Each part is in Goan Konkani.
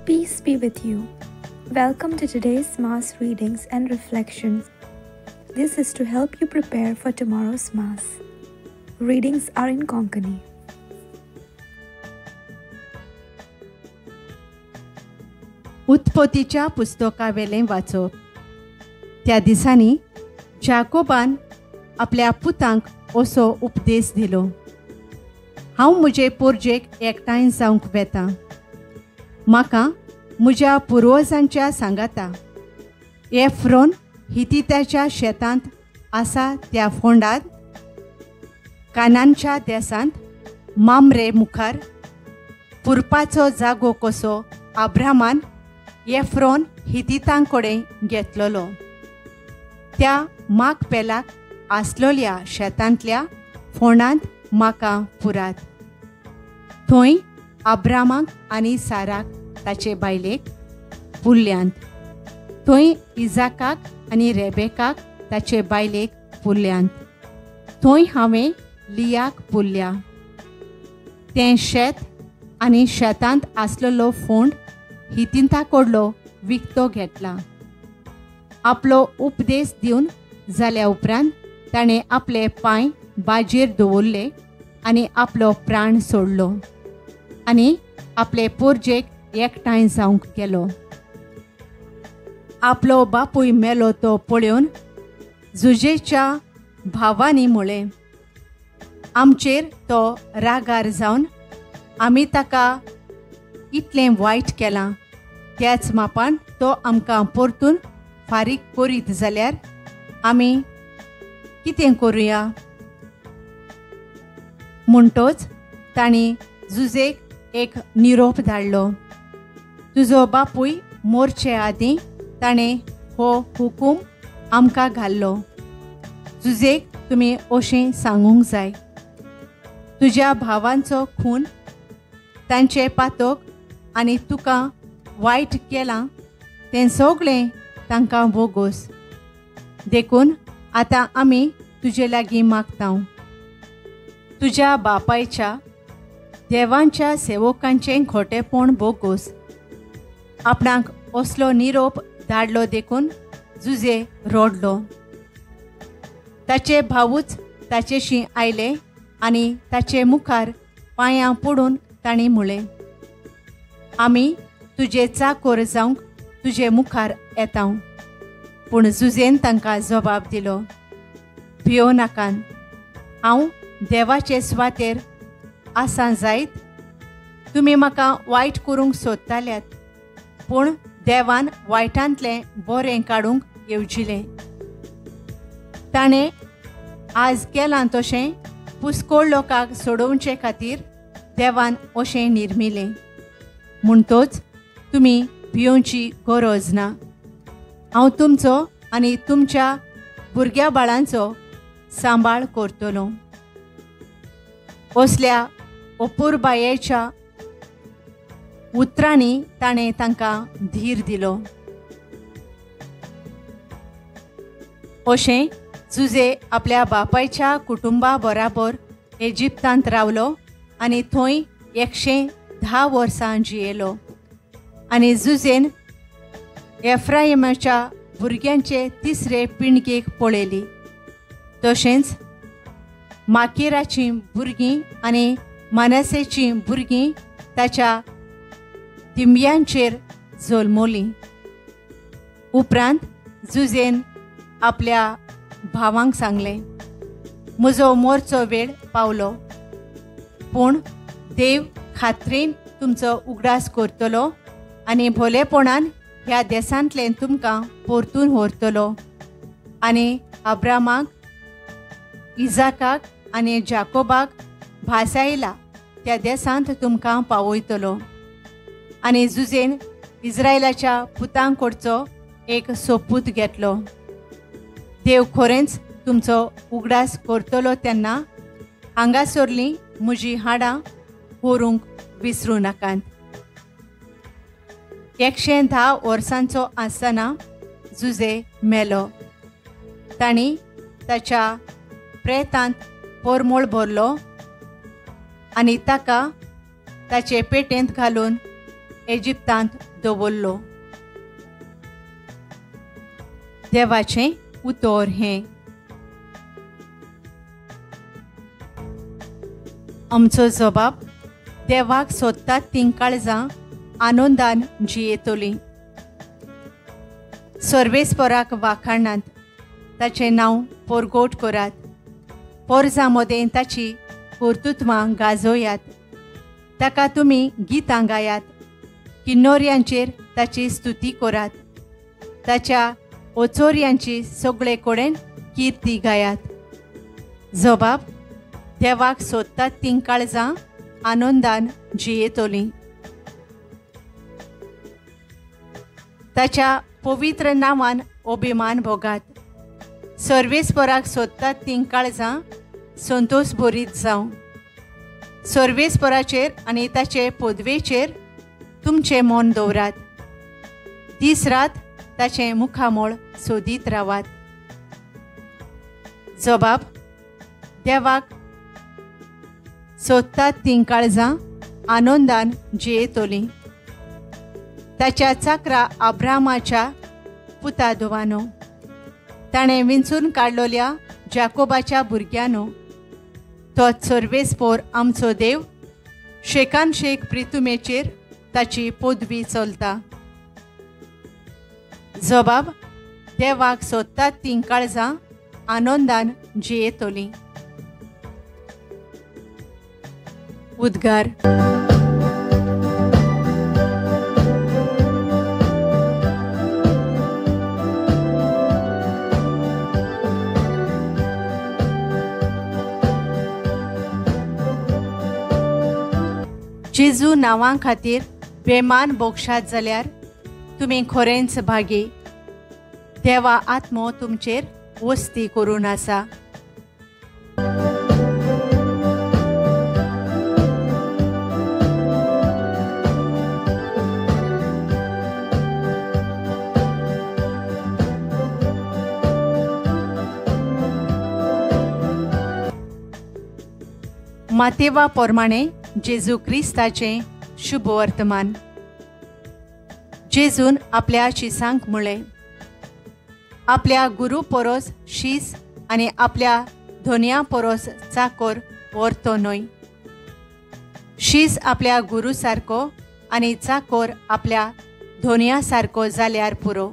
Peace be with you. Welcome to today's Mass readings and reflections. This is to help you prepare for tomorrow's Mass. Readings are in Konkani. उत्पत्तीच्या पुस्तकावेलें वाचप. त्या दिसांनी जाकोबान आपल्या पुतांक असो उपदेश दिलो, हांव म्हजे पोरजेक एकठांय जावंक वेता. म्हाका म्हज्या पुर्वजांच्या सांगाता एफ्रोन हितिताच्या शेतांत आसा त्या फोंडांत कानांच्या देसांत मामरे मुखार पुरपाचो जागो कसो अब्रामान एफ्रोन हितितां कडेन घेतलेलो त्या माकपेलाक आसलेल्या शेतांतल्या फोंडांत म्हाका पुरात. थंय अब्रामाक आनी साराक ताचे बायलेक पुरल्यांत. थंय इजाकाक आनी रेबेकाक ताचे बायलेक पुरल्यांत. थंय हांवें लियाक पुरल्या. तें शेत आनी शेतांत आसलेलो फोंड हितिता कडलो विकतो घेतला. आपलो उपदेश दिवन जाल्या उपरांत ताणें आपले पांय बाजेर दवरले आनी आपलो प्राण सोडलो आनी आपले पोरजेक एकठांय जावंक गेलो. आपलो बापूय मेलो तो पळोवन जुजेच्या भावांनी म्हळें, आमचेर तो रागार जावन आमी ताका इतलें वायट केलां, त्याच मापान तो आमकां परतून फारीक करीत जाल्यार आमी कितें करुया? म्हणटोच तांणी जुजेक एक निरोप धाडलो, तुजो बापूय मोरचे आदीं ताणें हो हुकूम आमकां घाल्लो. जुजेक तुमी अशें सांगूंक जाय, तुज्या भावांचो खून तांचे पातक आनी तुका वायट केलां तें सगळें तांकां भोगोस. देखून आतां आमी तुजे लागीं मागता, तुज्या बापायच्या देवांच्या सेवकांचें खोटेपण भोगोस. आपणाक असलो निरोप धाडलो देखून जुजे रडलो. ताचे भावूच ताचेशी आयले आनी ताचे मुखार पांयां पडून तांणी म्हळें, आमी तुजे चाकोर जावंक तुजे मुखार येता. पूण जुजेन तांकां जबाब दिलो, भियो नाकान, हांव देवाचे सुवातेर आसा जायत. तुमी म्हाका वायट करूंक सोदताल्यात, पूण देवान वायटांतलें बरें काडूंक येवजिलें. ताणें आज केलां तशें पुस्कोळ लोकांक सोडोवचे खातीर देवान अशें निर्मिलें. म्हणटोच तुमी भियोवची गरज ना. हांव तुमचो आनी तुमच्या भुरग्या बाळांचो सांबाळ करतलो. असल्या अपुरबायेच्या उतरांनी ताणें तांकां धीर दिलो. अशें जुजे आपल्या बापायच्या कुटुंबा बराबर इजिप्तांत रावलो आनी थंय 110 वर्सां जियेलो. आनी जुजेन एफ्राइमाच्या भुरग्यांचे तिसरे पिणगेक पळयली. तशेंच माकिराचीं भुरगीं आनी मानसेचीं भुरगीं ताच्या दिंब्यांचेर जल्मलीं. उपरांत जुजेन आपल्या भावांक सांगलें, म्हजो मोरचो वेळ पावलो, पूण देव खात्रीन तुमचो उगडास करतलो आनी भोलेपणान ह्या देसांतलें तुमकां परतून व्हरतलो आनी अब्रामाक, इजाकाक आनी जाकोबाक भासायला त्या देसांत तुमकां पावयतलो. आनी जुजेन इस्रायलाच्या पुतांकडचो एक सोपूत घेतलो, देव खरेंच तुमचो उगडास करतलो तेन्ना हांगासरलीं म्हजीं हाडां व्हरूंक विसरूं नाकात. 110 वर्सांचो आसतना जुजे मेलो. तांणी ताच्या प्रेतांत पोरमोळ भरलो आनी ताका ताचे पेटेंत घालून इजिप्तांत दवरलो. देवाचें उतर हें. आमचो जबाब देवाक सोदतात तीं काळजां आनंदान जियेतलीं. सर्वेस्पराक वाखाणात, ताचें नांव परगोट करात, पोरजां मदें ताची कर्तुत्वां गाजोयात. ताका तुमी गितां गायात, किन्नोर्यांचेर ताची स्तुती करात, ताच्या ओचोर्यांची सगळे कडेन किर्ती गायात. जबाब देवाक सोदतात तीं काळजां आनंदान जियेतलीं. ताच्या पवित्र नांवान अभिमान भोगात. सर्वेस्पराक सोदतात तीं काळजां संतोष भरीत जावं. सर्वेस्पराचेर आनी ताचे पदवेचेर तुमचें मन दवरात. दीस रात ताचें मुखामळ सोदीत रावात. जबाब देवाक सोदतात तीं काळजां आनंदान जियेतलीं. ताच्या चाकरा अब्रामाच्या पुता धुवानो, ताणें विंचून काडलोल्या जाकोबाच्या भुरग्यांनो, तो सर्वेस्पोर आमचो देव शेकान शेक प्रितुमेचेर ताची पदवी चलता. जबाब देवाक सोदतात तीं काळजां आनंदान जियेतलीं. उद्गार. जेजू नांवां खातीर बेमान बोगशात जाल्यार तुमी खरेंच भागी. देवा आत्मो तुमचेर वस्ती करून आसा. मातेवा प्रमाणे जेजू क्रिस्ताचें शुभ वर्तमान. जेजून आपल्या शिसांक म्हळें, आपल्या गुरू परोस शीस आनी आपल्या धोनया परोस चाकोर व्हरतो न्हय. शीस आपल्या गुरू सारको आनी चाकोर आपल्या धोनया सारको जाल्यार पुरो.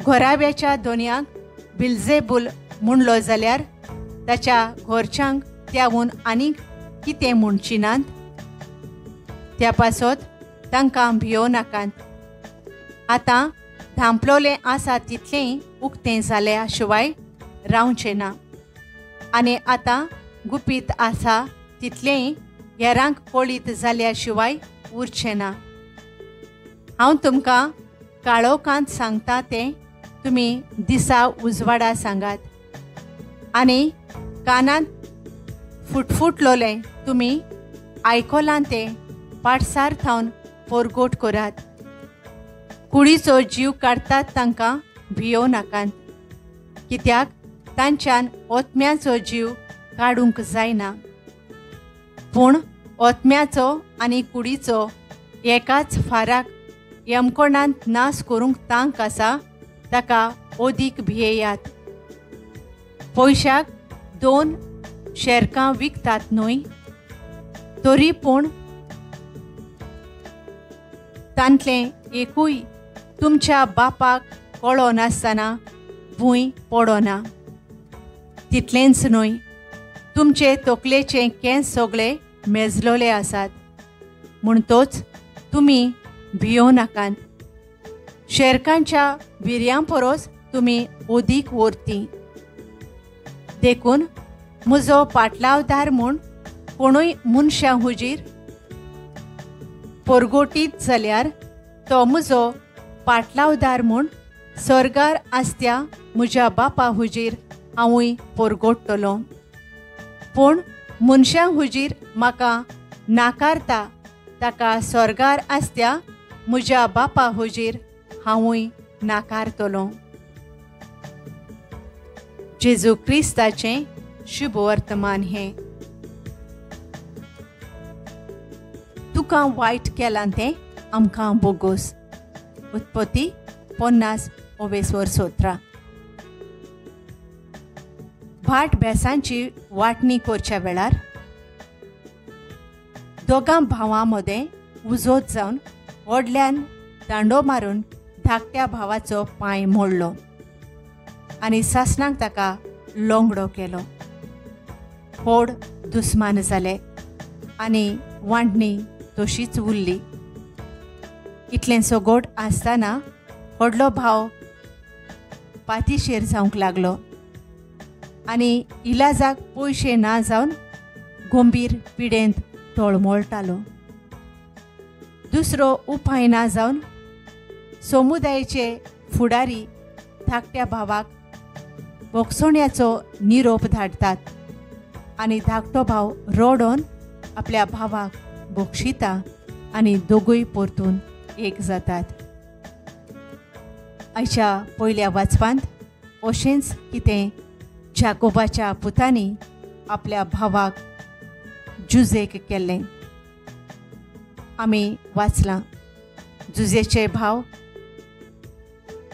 घराब्याच्या धोनयांक बिल्जेबूल म्हणलो जाल्यार ताच्या घरच्यांक त्यावून आनीक कितें म्हणची नात. त्या पासत तांकां भियो नाकात. आतां धांपलोलें आसा तितलेंय उक्तें जाल्या शिवाय रावचें ना, आनी आतां गुपीत आसा तितलेंय हेरांक कळीत जाल्या शिवाय उरचें ना. हांव तुमकां काळोखांत सांगता तें तुमी दिसा उजवाडा सांगात, आनी कानांत फुटफुटलोलें तुमी आयकलां तें पाटसार थावन परगोट करात. कुडीचो जीव काडटात तांकां भियो नाकात, कित्याक तांच्यान ओतम्याचो जीव काडूंक जायना. पूण ओतम्याचो आनी कुडीचो एकाच फाराक यमकोणांत नाश करूंक तांक आसा ताका ओदीक भियेयात. पयशाक 2 शेरकां विकतात न्हय, तरी पूण तांतलें एकूय तुमच्या बापाक कळो नासतना भूंय पडना. तितलेंच न्हय, तुमचे तकलेचे केंस सगळे मेजलोले आसात. म्हणटोच तुमी भियो नाकात. शेरकांच्या विर्यां परोस तुमी ओदीक व्हरती. देखून म्हजो पाटलावदार म्हूण कोणूय मनशां हुजीर परगोटीत जाल्यार तो म्हजो पाटलावदार म्हूण सर्गार आसत्या म्हज्या बापा हुजीर हांवूय परगोट्टलो. पूण मनशां हुजीर म्हाका नाकारता ताका सर्गार आसत्या म्हज्या बापा हुजीर हांवूय नाकारतलो. जेजू क्रिस्ताचें शुभ वर्तमान हें. तुका तुका वायट केलां तें आमकां बोगोस. उत्पत्ती 50:17. भाट बेसांची वांटणी करच्या वेळार दोगां भावां मदें उजोत जावन व्हडल्यान दांडो मारून धाकट्या भावाचो पांय मोडलो आनी सासणाक ताका लोंगडो केलो. व्हड दुस्मान जाले आनी वांटणी तशीच उरली. इतलें सगोट आसतना व्हडलो भाव पातिशेर जावंक लागलो आनी इलाजाक पयशे ना जावन गंभीर पिडेंत तळमळटालो. दुसरो उपाय ना जावन समुदायाचे फुडारी धाकट्या भावाक बोगसोण्याचो निरोप धाडटात आनी धाकटो भाव रडोन आपल्या भावाक बोगशिता आनी दोगूय परतून एक जातात. आयच्या पयल्या वाचपांत अशेंच कितें जाकोबाच्या पुतांनी आपल्या भावाक जुजेक केल्लें आमी वाचलां. जुजेचे भाव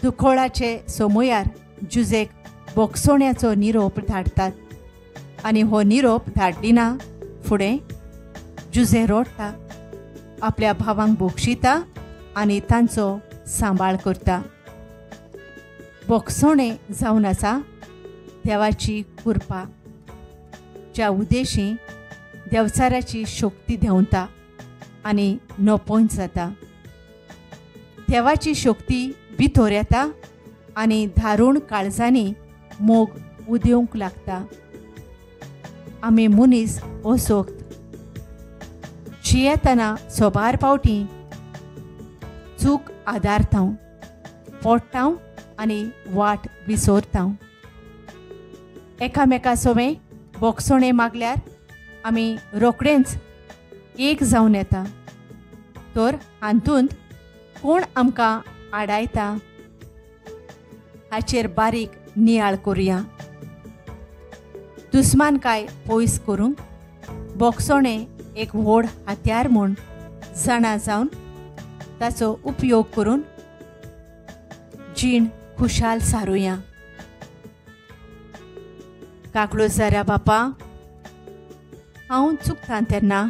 दुखोळाचे सोमयार जुजेक बोगसोण्याचो निरोप धाडटात आनी हो निरोप धाडलिना फुडें जुजे रडटा, आपल्या भावांक बोगशिता आनी तांचो सांबाळ करता. बोगसोणें जावन आसा देवाची कृपा, ज्या उद्देशी देवचाराची शक्ती देंवता आनी नपोंच जाता. देवाची शक्ती भितर येता आनी धारूण काळजांनी मोग उदेवंक लागता. आमी मनीस असोक्त जियेतना सोबार पावटी चूक आदारता, पोडटा आनी वाट विसरता. एकामेका सोवें बोगसोणें मागल्यार आमी रोखडेंच एक जावन येता, तर हातूंत कोण आमकां आडायता हाचेर बारीक नियाळ करुया. दुस्मान काय पयस करूंक बोगसोणें एक व्हड हत्यार म्हूण जाणा जावन ताचो उपयोग करून जीण खुशाल सारुया. काकडो जरा बापा, हांव चुकतां तेन्ना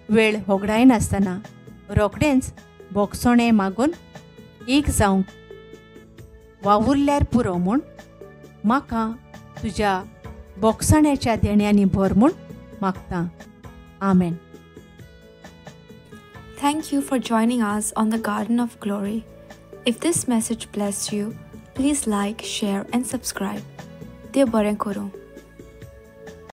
वेळ होगडायनासतना रोखडेंच बोगसोणें मागून एक जावंक वावुरल्यार पुरो म्हूण म्हाका तुज्या बोगसण्याच्या देण्यांनी भर म्हूण मागता. आमेन. Thank you for joining us on the Garden of Glory. If this message blessed you, please like, share and subscribe. देव बरें करूं.